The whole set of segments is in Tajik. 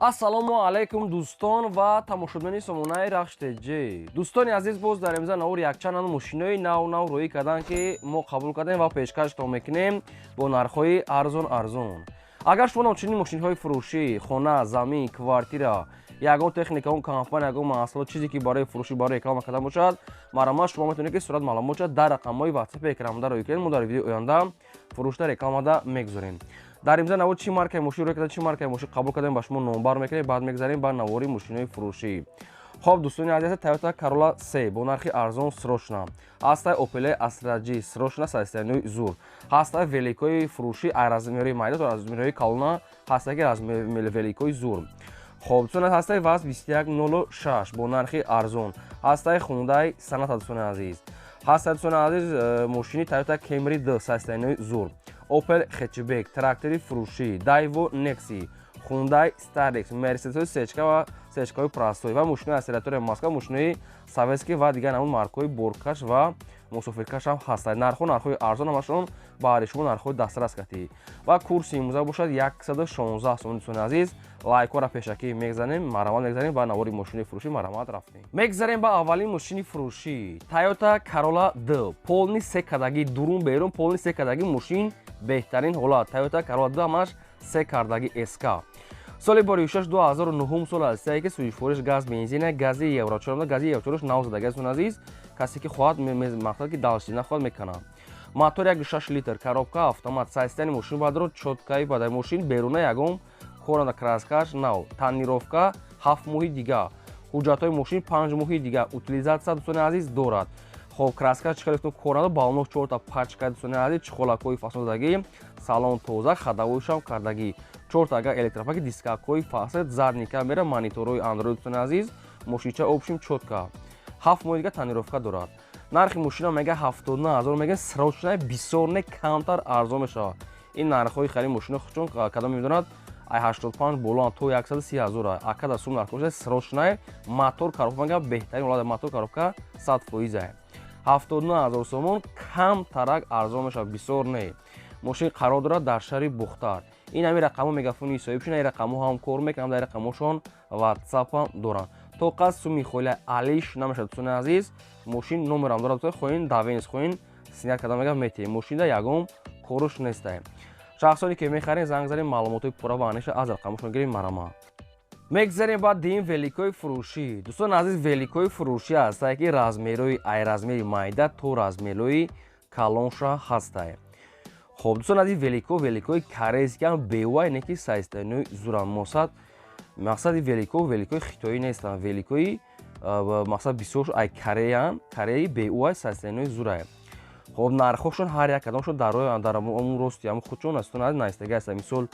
Ассалому алайкум, дӯстон ва тамошобинони сомонаи Рахш ТЖ. Дӯстони азиз, боз дар имза навор якчанд нав мошинои нав нав рӯӣ карданд, ки мо қабул кардем ва пешкаштон мекунем бо нархҳои арзон арзон. Агар шумо чунин мошинҳои фурӯшӣ, хона, замин, квартира, ягон техника, он компания, ягон маҳсулот, чизе ки барои фурӯшӣ, барои реклама кардан бошад, марҳамат, шумо метавонед, ки сурат маълумотша дар рақамҳои ватсапи экранмонда рӯй кунед. Мо дар видеои оянда фурӯшда, рекламада мегузорем. Дар имза навор чӣ маркаи мошин рӯй карда, чӣ маркаи мошин қабул кардем, ба шумо номбар мекунем. Баъд мегзарем ба навори мошинои фурӯшӣ. Хоб, дӯстони азиз, Toyota Corolla 3 бо нархи арзон, срочно ҳастай, Opel Astra G, срочно, состояние зур ҳастай, великои фурӯшӣ ай размери майда то размерҳои калона ҳастай, ки размер великои зур. Хоб, дӯстони, ҳастай ВАЗ 2106 бо нархи арзон, ҳастай Hyundai Sonata, дӯстони азиз, ҳастай, дӯстони азиз, мошини Toyota Camry D, состояние зур, Opel Hatchback, трактори фурӯшӣ, Daewoo Nexi, Hyundai Starex, Mercedes сечка ва сечкаҳои простой ва мошинои аз территорияи Москва, мошинои советский ва дигар намуд маркаҳои боркаш ва мусофиркаш ҳам ҳастанд. Нархҳо нархҳои арзон, ҳамашон баҳри шумо нархҳои дастрас кардӣ ва курси имрӯза бошад 116 сомон. Дӯстони азиз, лайкҳоро пешакӣ мегзанем, марҳамат, мегзанем ба навори мошини фурӯшӣ. Марҳамат, рафтем. Мегзарем ба аввалин мошини фурӯшӣ: Toyota Corolla D, полный се кардагӣ, дурун берун полный се кардагӣ, мошин беҳтарин ҳолат. Toyota Corolla D ҳамаш се кардагӣ, СК, соли боришаш 2009 сол аст, ки сӯзишвориш газ бензина, гази евро 4, гази евро 4 нав задаги. Дӯстони азиз, касе ки хоҳад, мақсад ки дальше нахоҳад, мекунад. Мотор 1,6 литр, коробка автомат, состояние мошин бадро чёткий бадай. Мошин беруна ягон коранда, краскаш нав, тонировка 7 моҳи дига, ҳуҷҷатҳои мошин 5 моҳи дига, утилизация, дӯстони азиз, дорад. Хоб, краска чӣ хеле коранда, баллоно чорта пачка, дӯстони азиз, чехолакҳои фасондагӣ, салон тоза, ходовойшам кардагӣ, чорта агар электропакет, дискакҳои фасад, задний камера, мониторҳои Андроид. Дӯстони азиз, мошинча общем чётко, 7 моҳи дига тонировка дорад. Нархи мошина мега 79 000 мега, срочно, бисёр не, камтар арзон мешавад. Ин нархҳои хари мошина чун кадом медонад, ай 85 боло то 130 ҳазор акада сум нархҳо. Срочно, мотор, коробка мега беҳтарин ҳолат, мотор, коробка 100%. 79 000 сомон, камтарак арзон мешавад, бисёр не. Мошин қарор дорад дар шаҳри Бухтар. Ин ҳамин рақамҳо мегафони соҳибшон, ин рақамҳо ҳам кор мекунанд, дар рақамҳошон ватсапам доранд. То қад суми холи алиш намешавад. Дӯстони азиз, мошин номерам дорад, хоҳин давенс, хоҳин снять карда мега метиҳем. Мошинда ягон коруш нестае. Шахсоне ки мехарем, занг занем, маълумотҳои пурра ва аниша аз рақамҳошон гирем. Марама, мегзарем ба дим великои фурӯшӣ. Дӯстони азиз, великои фурӯшӣ ҳастае, ки размерҳои ай размери майда то размерҳои калонша ҳастае. Хоб, дӯстони азиз, велико, великои корейскиам бевай не, ки состояние зуран мосад. Мақсади велико, великои хитоӣ нестанд, великои мақсад бисёр ай Кореян, Кореяи беуай, состояние зурае. Хоб, нархҳошон ҳар як кадомшон дар дар он рости ҳам худшон аст наистага аст. Мисол,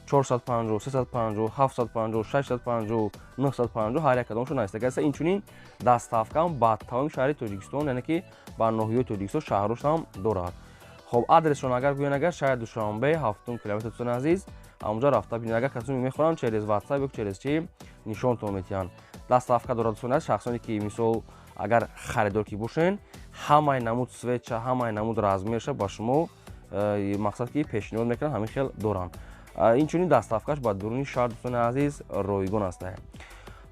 450, 350, 750, 650, 950, ҳар як кадомшон наистага аст. Инчунин доставкаам ба тамоми шаҳри Тоҷикистон, яъне ки ба ноҳияи Тоҷикистон, шаҳрошам дорад. Хоб, адресшон агар гӯян, агар шаҳри Душанбе, ҳафтум километр, дӯстони азиз, ҳамонҷо рафта бинед. Агар касоне мехоҳанд, через ватсап ё через чи нишонтон метиҳанд. Доставка дорад, дӯстони азиз. Шахсоне ки, мисол, агар харидор ки бошен, ҳамаи намуд цветша, ҳамаи намуд размерша ба шумо мақсад ки пешниҳод мекунанд, ҳамин хел доранд. Инчунин доставкаш ба дуруни шаҳр, дӯстони азиз, ройгон аст.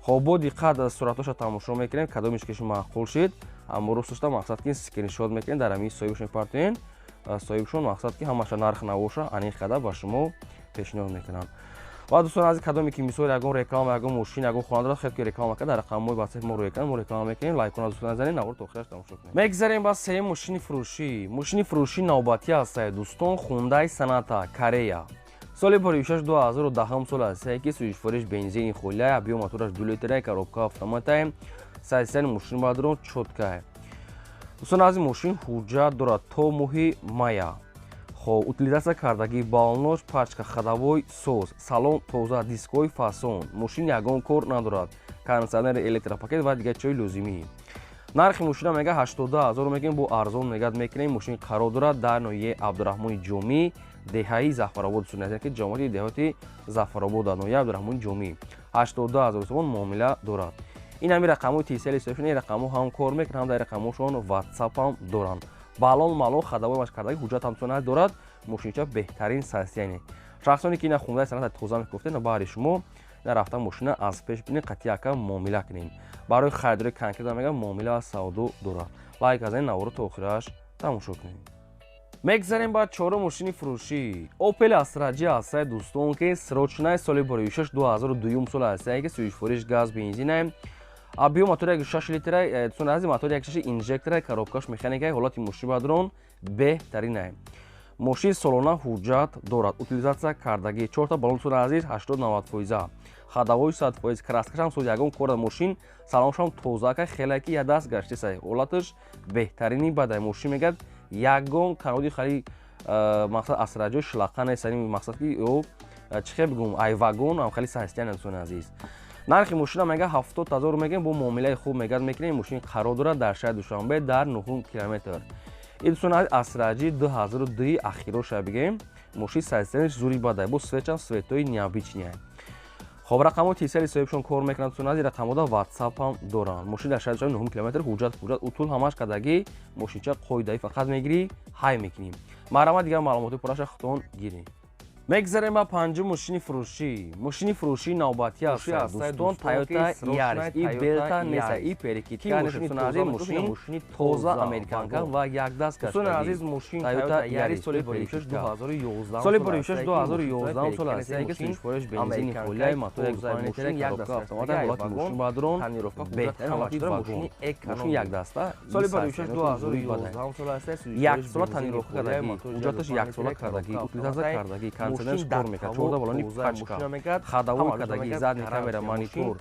Хоб, бо диққат суратҳоша тамошо мекунем. Кадомиш ки шумо маъқул шид, аммо русташта мақсад ки скриншот мекунем, дар ҳамин соҳибшон мепартоем. Соҳибшон мақсад ки ҳамаша нарх навоша аниқ карда ба шумо пешниҳод мекунанд. Ва дӯстон азиз, кадоме ки, мисол, ягон реклама, ягон мошин, ягон хона дорад, хел ки реклама кард, дар рақамҳои ватсапи мо рӯй кунад, мо реклама мекунем. Лайкона, дӯстон, занед, навор то охираш тамошо кунем. Мегзарем ба сеюм мошини фурӯшӣ. Мошини фурӯшӣ навбатӣ ҳастае, дӯстон, Хундай Саната, Корея, соли боришаш 2010 сол аст, ки сӯзишвориш бензини холия, объём мотораш 2 литра, коробка автоматае, состояние мошин бадрон чёткае. Дӯстон азиз, мошин ҳуҷҷат дорад то моҳи мая. Хоб, утилизация кардагӣ, баллонош пачка, ходовой соз, салон тоза, дискҳои фасон, мошин ягон кор надорад, кондитсионери, электропакет ва дигар чиҳои лозимӣ. Нархи мошина мега 82 000 мегӯем, бо арзон мегад мекунем. Мошин қарор дорад дар ноҳияи Абдураҳмони Ҷомӣ, деҳаи Зафаробод. Дӯстони, ки ҷамоати деҳоти Зафаробод, дар ноҳияи Абдураҳмони Ҷомӣ, 82 000 сомон муомила дорад. Ин ҳамин рақамҳои тисели соҳибшон, ин рақамҳо ҳам кор мекунанд, ҳам дар рақамҳошон ватсапам доранд. Баллон малон, ходовой маш кардаги, ҳуҷҷат ҳамчунон дорад. Мошинча беҳтарин состояние. Шахсоне ки ина Хундаи Саната тоза мекуфтед, на баҳри шумо. Рафта мошина аз пеш бинед, қатъи яка муомила кунед. Барои харидори конкретно мегӯям, муомила ва савдо дорад. Лайк аз ин наворо то охираш тамошо кунед. Мегзарем ба чорум мошини фурӯшӣ. Opel Astra G ҳастае, дӯстон, ки срочный, соли 26, 2002 сол ҳастае, ки сӯзишвориш газ бензина. Объём мотори 1,6 литра, дӯстон азиз, мотори 1,6 инжектора, коробкаш механика. Ҳолати мошин бадрон беҳтаринае. Мошин солона ҳуҷҷат дорад, утилизация кардагӣ, чорта балон, дӯстони азиз, 80-90 фоиза, ходовой 100%, краскашам соз, ягон кора. Мошин салоншам тозака, хеле ки ядаст гаштесай, ҳолаташ беҳтарини бадай. Мошин мегӯяд, ягон каноди хали мақсад Астра G шлақа нест, мақсад ки ё чӣ хел бигӯм, ай вагон ам хали состояние. Дӯстони азиз, нархи мошина мега 70 000 мегӯем, бо муомилаи хуб мегӯяд мекунем. Мошин қарор дорад дар шаҳри Душанбе, дар нуҳум километр. Ин, дӯстони азиз, Астра G 2002 ахироша бигем. Мошин состояниш зури бадай, бо светчам светои необычный. Хоб, рақамҳои тисали соҳибшон кор мекунанд, дӯстони азиз, рақамҳода WhatsApp ҳам доранд. Мошин дар шаҳри Душанбе, нуҳум километр, ҳуҷҷат, утул ҳамаш кардагӣ. Мошинча қоидаӣ, фақат мегирӣ, ҳай мекунӣ. Марҳамат, дигар маълумоти пурраша худтон гиред. Мегзарем ба панҷум мошини фурӯшӣ. Мошини фурӯшии навбатӣ аст, дӯстон, Тойота Ярис. И белта неста, и перекидка нест, дӯстони азиз, мошин тоза, американка ва якдаст. Дӯстони азиз, мошин Тойота Ярис, соли 26, 2011, соли 26, 2011 сол аст, ки сӯзишвориш бензини холияи, мотор 1,5 литра, коробка автомат. Ҳолати мошин бадрон беҳтарин ҳолати вагон. Мошин якдаста, соли 26, 2011 сол аст, як сола тонировка кардагӣ, ҳуҷҷаташ як сола кардагӣ, утилизация кардагӣ, кондиционерш кор мекард, 14 балони пачка, ходовой кардагӣ, задний камера, монитор,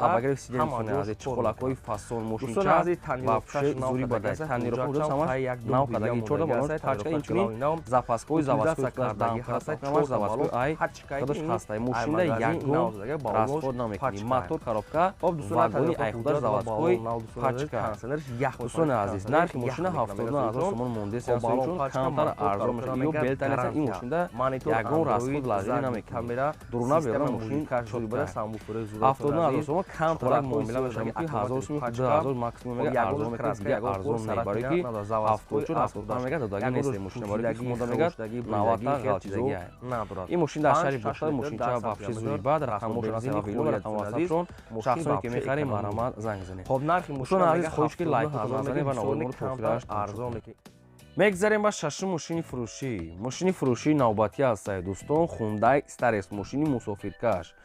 обогрев сиденья, азиз, чехолакҳои фасон. Мошинча вообще зури бадай, тонировка, ҳуҷҷат ҳамаш нав кардагӣ, 14 балони пачка, инчунин запаскаҳои заводской ҳамаш заводской ай худаш ҳастай. Мошинда ягон расход намекунӣ, мотор, коробка, вагони ай худаш заводской пачка. Дӯстони азиз, нархи мошина 79 000 сомон мондест, чун камтар арзон мешавад. Ё белта нест, ин мошинда ягон расход лазими намекунӣ, дуруна берун мошин 79 000 сомон, камтарак муомила мешавад, ки 1000 сум, 2000 максимум мега арзон мекунад, дига арзон не, барои ки 74, 75 мега додагӣ нест мошина, барои ки хумода мегад 90-та ғалчизагӣ. Ин мошин дар шаҳри Бохтар. Мошинча вообще зури бад. Рақамҳошон ҳастанд, рақам ватсапшон. Шахсоне ки мехарем, марҳамат, занг занед. Хоб, нархи мошин, азиз, хоҳиш ки лайкотон назанед ва наворро то охираш арзон. Мегзарем ба шашум мошини фурӯшӣ. Мошини фурӯшии навбатӣ ҳастае, дӯстон, Хундай Старекс, мошини мусофиркаш,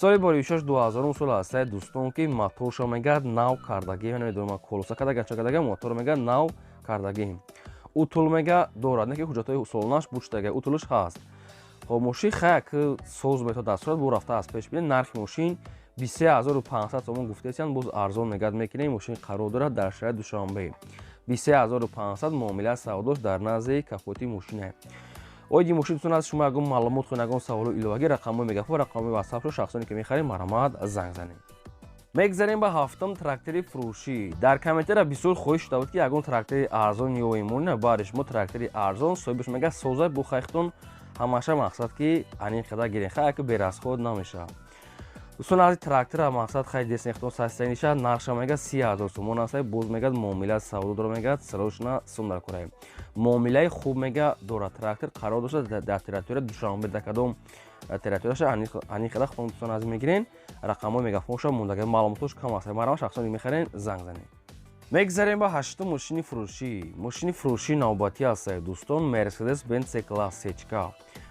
соли 26, 2000 сол ҳастае, дӯстон, ки моторшо мегӯяд нав кардагӣ. Намедонам, колоса кардага, ча кардага, моторо мегӯяд нав кардагӣ, утул мега дорад, не ки ҳуҷҷатҳои солонаш бучтага, утулаш ҳаст. Хоб, мошин хаяк соз метавад дар сурат бо рафта аз пеш бинед. Нархи мошин 23 500 сомон гуфтесиянд, боз арзон мегӯяд мекунем. Мошин қарор дорад дар шаҳри Душанбе, 23 500, муомила савдош дар назди капоти мошина. Оиди мошин, дӯстон, аз шумо ягон маълумот хоҳед, ягон саволу иловагӣ, рақамҳои мегафон, рақамҳои ватсапшо. Шахсоне ки мехарем, марҳамат, занг занед. Мегзарем ба ҳафтум трактори фурӯшӣ. Дар комментария бисёр хоҳиш шуда буд, ки ягон трактори арзон ёемонина. Бари шумо трактори арзон, соҳибаш мега созай, бо хайхтон ҳамаша, мақсад ки анин қадар гирен, хай ки берасход намешавад. Дӯстон азиз, трактора мақсад хай деснехтон састаниша. Нархша мега 30 000 сомон аст, боз мегӯяд муомила савдо дора, мегӯяд срочно сум дар кораем, муомилаи хуб мега дорад. Трактор қарор дошта дар территория Душанбе, дар кадом территорияша ани қадар худтон, дӯстон азиз, мегирен. Рақамҳои мегафонша мондага, маълумотош кам аст. Марҳамат, шахсоне мехарен, занг занед. Мегзарем ба ҳаштум мошини фурӯшӣ. Мошини фурӯшии навбатӣ ҳастае, дӯстон, Мерседес Бенц С класс сечка,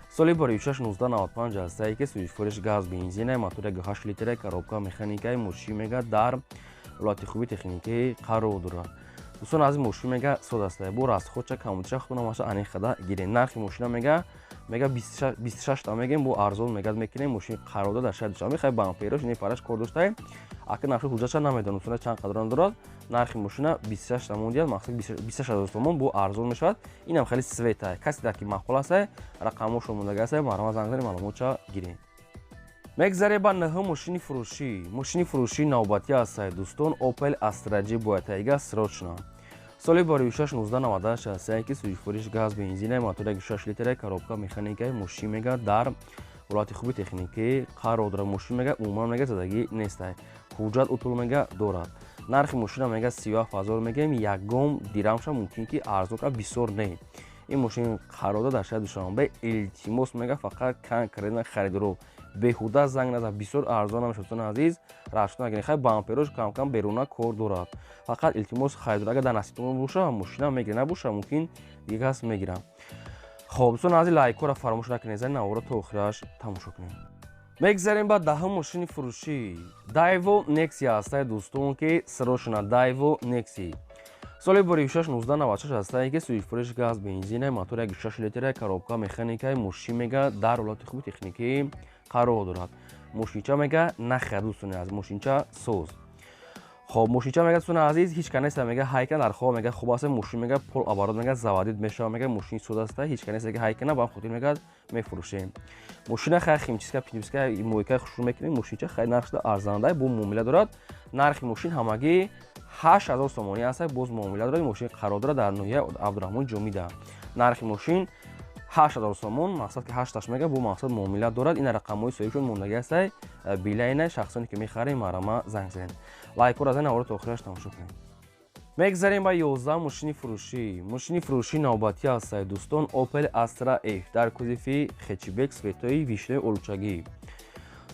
соли 26, 1995 ҳастае, ки сӯзишвориш газ бензина, мотор 1,8 литра, коробка механикаи. Мошин мега дар ҳолати хуби техникӣ қарор дорад. Дӯстон азиз, мошин мега соз астае, бо расходча камутиша худтон ҳамаша ани қадар гирен. Нархи мошина мега 26 та мегем, бо арзон мегад мекунем. Мошин қарор дорад дар шаҳри Душанбе. Хай, бамперош не параш кор доштае, ака нархи ҳуҷҷатша намедонам, дӯстона, чанд қадрон дорад. Нархи мошина 26 сомон диҳад, мақсад 26 000 сомон, бо арзон мешавад. Инам хеле света. Касе дар ки маъқул астае, рақамҳошо мондага астае, марҳамат, занг занед, маълумотша гирем. Мегзарем ба нӯҳум мошини фурӯшӣ. Мошини фурӯшии навбатӣ ҳастае, дӯстон, Opel Astra G боятайга срочно, соли 26, 1998 ҳастае, ки сӯзишвориш газ бензина, мотор 1,6 литра, коробка механикаи. Мошин мега дар ҳолати хуби техникӣ қарор дорад. Мошин мега умуман мега задагӣ нестай, ҳуҷҷат утул мега дорад. Нархи мошина мега 37 000 мегӯем, ягон дирамша мумкин ки арзон кар, бисёр не. Ин мошин қарор дорад дар шаҳри Душанбе. Илтимос мега, фақат конкретно харидоро. Беҳуда занг назад, бисёр арзон намешавад, дӯстони азиз, расчёт накунед. Хай, бамперош камкам беруна кор дорад. Фақат, илтимос, харидор, агар дар насибтон боша, мошина мегиред, набоша, мумкин дигар кас мегирам. Хоб, дӯстони азиз, лайкҳоро фаромӯш накунед, зани наворо то охираш тамошо кунед. Мегзарем ба 10-ум мошини фурӯшӣ. Дайво Некси ҳастае, дӯстон, ки срочно Дайво Некси. Соли боришаш 1996 ҳастае, ки сӯзишвориш газ, бензина, мотор 1,6 литра, коробка механика. Мошин, мега, дар ҳолати хуби техникӣ қарор дорад. Мошинча, мега, нахар, дӯстони азиз, мошинча соз. Хоб, мошинча, мега, дӯстони азиз, ҳеч ка неста, мега, ҳайка нархҳо, мега, хуб аст. Мошин, мега, полуоборот, мега, заводить мешавад, мега, мошини соз аста, ҳеч ка неста, ки ҳайка ба хотир, мега, мефурӯшем. Мошина хай химчистка, пинчистка, мойка хушрӯ мекунем. Мошинча хай нархшда арзанда, бо муомила дорад. Нархи мошин ҳамагӣ 8000 сомонӣ аст, боз муомила дорад. Мошин қарор дорад дар ноҳияи Абдураҳмон Ҷомида. Нархи мошин 8000 сомон, мақсад ки ҳашташ, мега, бо мақсад муомила дорад. Ина рақамҳои соҳибшон мондагӣ ҳастай билайна. Шахсоне ки мехарем, марама занг занед, лайкҳоро зан, наворо то охираш тамошо кунед. Мегзарем ба 11 мошини фурӯшӣ. Мошини фурӯшӣ навбатӣ ҳастай, дӯстон, Opel Astra F дар кузови хэтчбек, цветои вишнаи олучагӣ.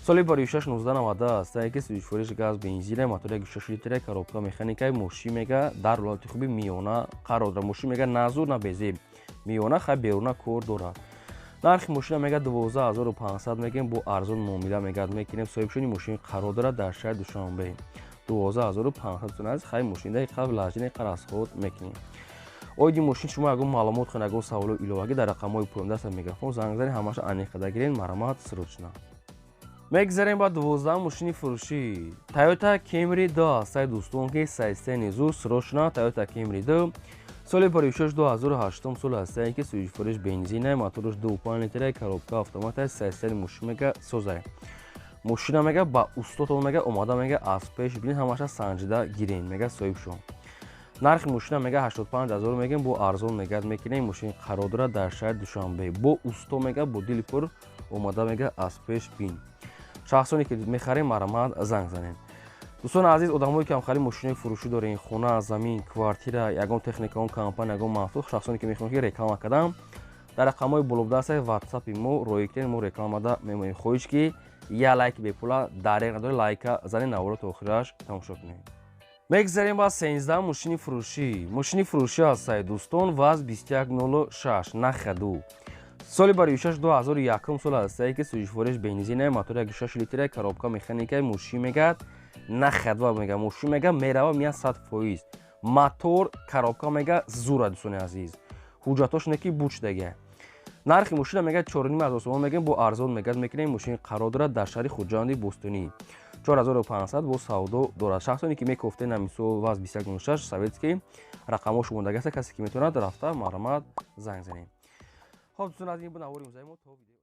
Соли баришаш 1990 аст, ки сӯзишвориш газ, бензина, мотор 1,6 литра, коробка механика. Мошин, мега, дар ҳолати хуби миёна қарор дорад. Мошин, мега, назур, на безеб, миёна, хай, беруна кор дорад. Нархи мошина, мега, 12 500 мегем, бо арзон муомила, мега, мекунем. Соҳибшони мошин қарор дорад дар шаҳри Душанбе. 12 500 аст. Хай, мошинаи қабл лажини қаразход мекунем. Оиди мошин шумо ягон маълумот хоҳед, ягон саволу иловагӣ, дар рақамҳои поёндаста мегафон занг занед, ҳамаша аниқ гирен, марҳамат, срочно. Мегзарем ба 12 мошини фурӯшӣ. Toyota Camry 2 ҳастай, дӯстон, ки состояние зур, срочно Toyota Camry 2. Соли паришаш 2008 сол ҳастае, ки сӯзишвориш бензина, мотораш 2,5 литра, коробка автомата. Состояние мошин, мега, созай. Мошина, мега, ба устотон, мега, омада, мега, аз пеш бинед, ҳамаша санҷида гирен, мега, соҳибшон. Нархи мошина, мега, 85 ҳазор мегем, бо арзон, мега, мекунем. Мошин қарор дорад дар шаҳри Душанбе. Бо усто, мега, бо дили пур омада, мега, аз пеш бин. Шахсоне ки мехарем, марҳамат, занг занед. Дӯстони азиз, одамое ки ҳамхали мошинои фурӯшӣ дорем, хона, замин, квартира, ягон техника, он компания, ягон маҳсул, шахсоне ки мехоҳем ки реклама кардам, дар рақамҳои болобдаста ватсапи мо роӣ кунед, мо рекламада мемонем. Хоҳиш, ки я лайки бепула дареғ надори, лайка занед, наворо то охираш тамошо кунед. Мегзарем ба 13 мошини фурӯшӣ. Мошини фурӯшӣ ҳастай, дӯстон, ВАЗ 2106 нахаду. Соли баришаш 2001 сол ҳастае, ки сӯзишвориш бензина, мотор 1,6 литра, коробка механика. Мошин, мегӯяд, нахадва, мега, мошин, мега, мерава, мия 100%. Мотор, коробка, мега, зура. Дӯстони азиз, ҳуҷҷатош не ки бучдага. Нархи мошина, мега, 4,5 ҳазор сомон мегем, бо арзон, мегӯяд, мекунем. Мошин қарор дорад дар шаҳри Хуҷанди Бостонӣ. 4500 бо савдо дорад. Шахсоне ки мекофтен, намисол ВАЗ 2106 советский, рақамҳошо мондага аст. Касе ки метавонад рафта, марҳамат, занг занед. Хоб, дӯстон, аз ин бу навори мо то.